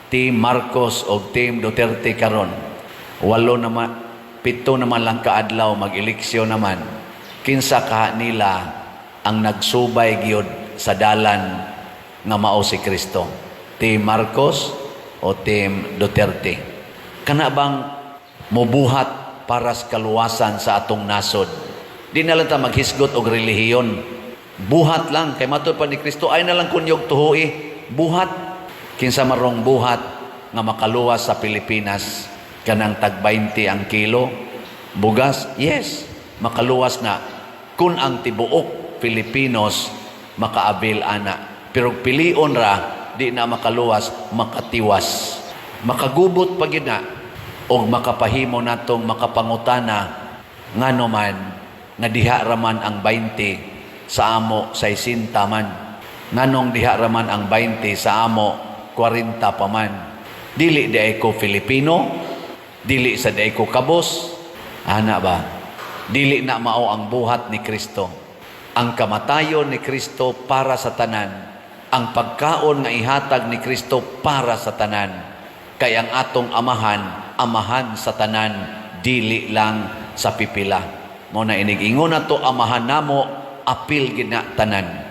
Team Marcos o Team Duterte karon? 8 naman, 7 naman lang kaadlaw, mag-eleksyon naman. Kinsa ka nila ang nagsubay gyud sa dalan nga mao si Kristo? Team Marcos o Team Duterte? Kana bang mubuhat para sa kaluwasan sa atong nasod? Di na lang ta maghisgot og relihiyon. Buhat lang kay matud pa ni Kristo ay na lang kunyog tuhui. Buhat, kinsa marong buhat nga makaluwas sa Pilipinas? Kanang tag 20 ang kilo bugas, yes, makaluwas na kung ang tibuok Filipinos makaabil ana. Pero pilion ra, di na makaluwas, makatiwas, makagubot pa gyud na og makapahimo natong makapangutana ngano man nga diha raman ang 20, sa amo 60 man? Nganong diha raman ang 20, sa amo 40 pa man? Dili diay ko Filipino? Dili sa diay ko kabos ana ba? Dili na mao ang buhat ni Kristo. Ang kamatayon ni Kristo para sa tanan, ang pagkaon nga ihatag ni Kristo para sa tanan, kay ang atong Amahan, Amahan sa tanan, dili lang sa pipila. Mo na inig ingon nato, Amahan namo, apil gid na tanan.